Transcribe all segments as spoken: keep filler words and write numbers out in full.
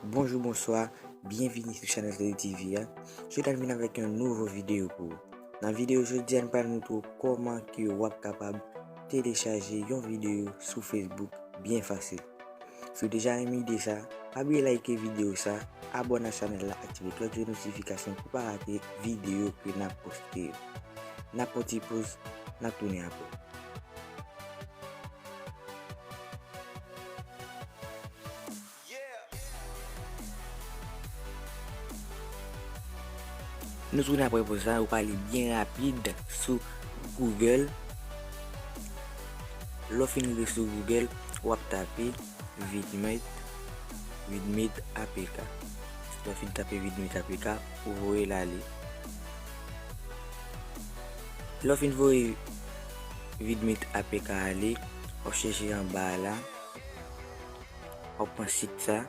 Bonjou, bonswa, byenvini sou chanèl Teddy T V a. Jodi a n vin avèk yon nouvo videyo pou ou. Nan videyo jodi a, n pral montre w kòman ke w ap kapab telechaje yon videyo sou Facebook byen fasil. Si w deja renmen ide sa, pa bliye like videyo sa, abòne ak chanèl la, aktive klòch de notifikasyon pou w pa rate videyo ke n ap poste yo. N ap pran ti poz, n ap tounen apre. Nou tounen apre poz la, ou prale byen rapid sou Google. Lè w fin rive sou Google, w ap tape Vidmate, Vidmate A P K. Lè w fin tape Vidmate A P K, ou voye l ale. Lè w fin voye Vidmate A P K ale, w ap chèche anba a la, w ap pran sit sa.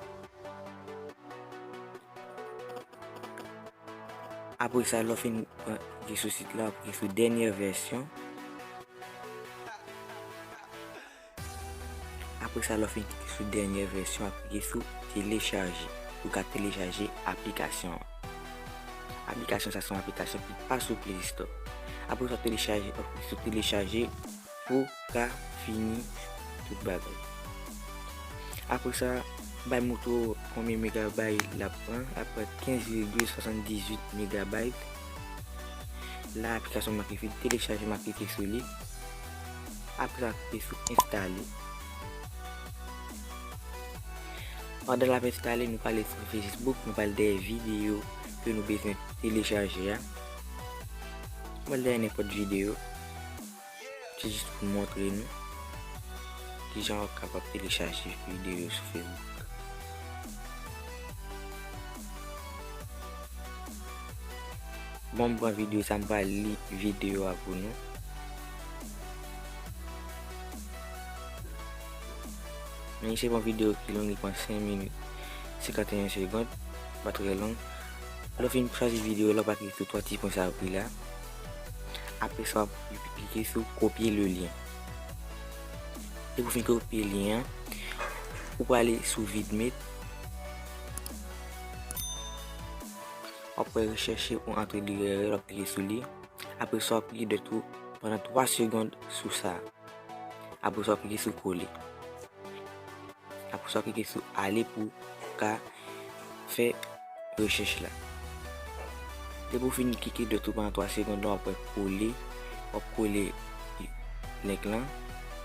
Apre sa, lè w fin pran, klike sou sit la, w ap klike sou dènyè vèsyon. Apre sa, lè w fin klike sou dènyè vèsyon, w ap klike sou telechaje. Ou ka telechaje aplikasyon an. Aplikasyon sa se yon aplikasyon ki pa sou Play Store. Apre sa, w telechaje, w ap klike sou telechaje pou w ka fini tout bagay. Apre sa, bay montre w konbyen megabayt l ap pran. L ap pran kenz vigil swasanndizuit megabayt. La, aplikasyon m ap fin telechaje, m ap klike sou li. Apre sa, klike sou enstale. Pandan l ap enstale, nou prale sou Facebook, nou prale dèyè videyo ke nou bezwen telechaje a. Nou prale dèyè nenpòt videyo. Se jis pou montre nou kijan w kapab telechaje videyo sou Facebook. Bon, m pran videyo sa, m pral li videyo a pou nou. Men se yon videyo ki long, li pran senk minit senkanteyen segonn, pa trè long. Lè w fin chwazi videyo la, w pa klike sou twa ti pwen sa yo ki la. Apre sa, w ap klike sou kopye le lyen. Depi w fin kopye lyen an, ou prale sou Vidmate. W ap wè rechèche ou antre de U R L, w ap klike sou li. Apre sa, w ap klike dwat ou pandan twa segonn sou sa. Apre sa, w ap klike sou kole. Apre sa, w ap klike sou ale pou w ka fè rechèch la. Depi w fin klike dwat ou pandan twa segonn, w ap wè kole, w ap kole link lan,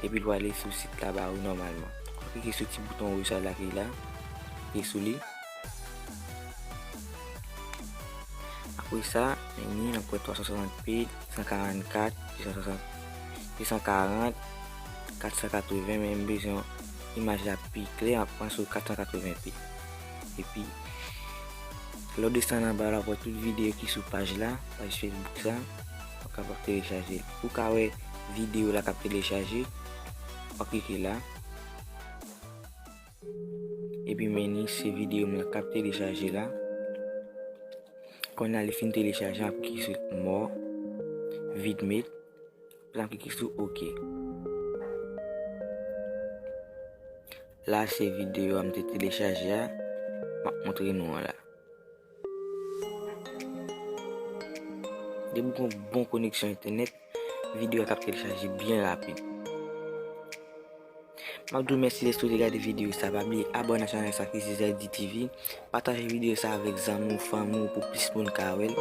epi l prale sou sit la ba ou nòmalman. W ap klike sou ti bouton wouj sa la ki la, klike sou li. Apre sa, meni, n ap wè twa san swasant p, san karannkat, de san swasant, de san karant, kat san katreven, men m bezwen imaj la pi klè, m ap pran sou kat san katreven p. Epi, lè w desann anba la, w ap wè tout videyo ki sou paj la, paj Facebook sa, w kapab telechaje l. Pou w ka wè videyo la k ap telechaje, w ap klike la. Epi meni, se videyo m nan k ap telechaje la. Kounye a li fin telechaje, m ap klike sou more, Vidmate. Apre sa, m klike sou oke. La, se videyo a m te telechaje a, m ap montre nou an la. Depi w gen yon bon koneksyon entènèt, videyo a k ap telechaje byen rapid. M ap di w mèsi dèske w te gade videyo sa. Pa bliye abòne ak chanèl sa ki se Z D T V. Pataje videyo sa avèk zanmi w, fanmi w pou plis moun ka wè l.